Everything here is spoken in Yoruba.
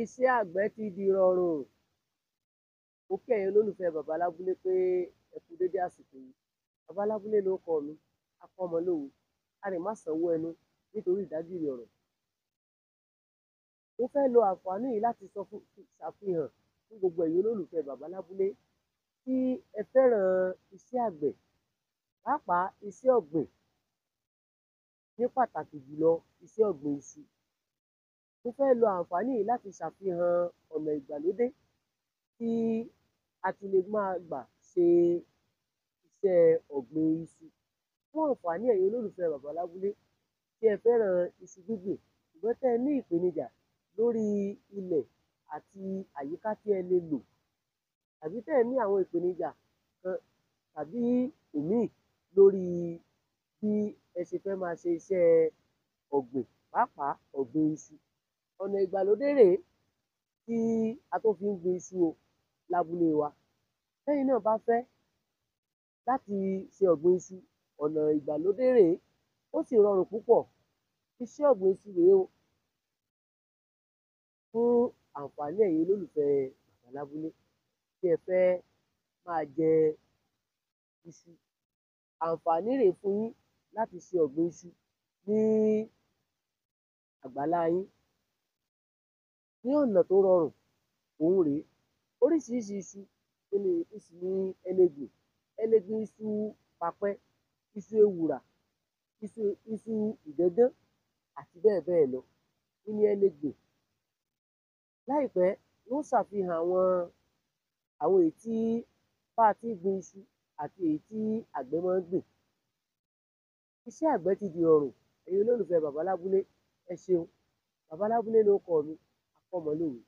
Iṣẹ́ àgbẹ̀ ti di rọrùn. Mo kí ẹ̀yin olólùfẹ́ Bàbá Lábúlé pé ẹ kú dédé àsìkò yìí. Bàbá Lábúlé lórúkọ mi, akọ́mọlówe, arìnmásanwó ẹnu nítorí ìdágìrì ọ̀rọ̀. Mo fẹ́ lo àǹfààní yìí láti sọ fún ṣàfihàn fún gbogbo ẹ̀yin olólùfẹ́ Bàbá Lábúlé tí ẹ fẹ́ràn iṣẹ́ àgbẹ̀, pàápàá iṣẹ́ ọ̀gbìn, ní pàtàkì jùlọ iṣẹ́ ọ̀gbìn iṣu. Mo fẹ́ lo àǹfààní yìí láti ṣàfihàn ọ̀nà ìgbàlódé tí a ti lè máa gbà ṣe iṣẹ́ ọ̀gbìn iṣu. Fún àǹfààní ẹ̀yin olólùfẹ́ Bàbá Lábúlé tí ẹ fẹ́ràn iṣu gbígbìn, ṣùgbọ́n tẹ́ ẹ ní ìpèníjà lórí ilẹ̀ àti àyíká tí ẹ lè lò, tàbí tẹ́ ẹ ní àwọn ìpèníjà kan tàbí òmíì lórí bí ẹ ṣe fẹ́ máa ṣe iṣẹ́ ọ̀gbìn, pàápàá ọ̀gbìn iṣu. Ọ̀nà ìgbàlódé rèé tí a tún fi ń gbin iṣu o lábúlé wa. Tẹ́yin náà bá fẹ́ láti ṣe ọ̀gbìn iṣu, ọ̀nà ìgbàlódé rèé, ó sì rọrùn púpọ̀. Iṣẹ́ ọ̀gbìn iṣu rèé o fún àǹfààní ẹ̀yin olólùfẹ́ Bàbá Lábúlé tí ẹ fẹ́ máa jẹ iṣu. Àǹfààní rèé fún yín láti ṣe ọ̀gbìn iṣu ní àgbàlá yín ní ọ̀nà tó rọrùn. Òun rèé, oríṣiríṣi iṣu sì ni ẹ lè gbìn. Ẹ lè gbin iṣu pàpẹ, iṣu ewùrà, iṣu ìgángán àti bẹ́ẹ̀ bẹ́ẹ̀ lọ ní ẹ lè gbìn. Láìpẹ́, n ó ṣàfihàn àwọn èyí tí bá a tí ń gbin iṣu àti èyí tí àgbẹ̀ máa ń gbìn. Iṣẹ́ àgbẹ̀ ti di rọrùn. Ẹ̀yin olólùfẹ́ Bàbá Lábúlé, ẹ ṣeun. Bàbá Lábúlé lórúkọ mi, akọ́mọlówe.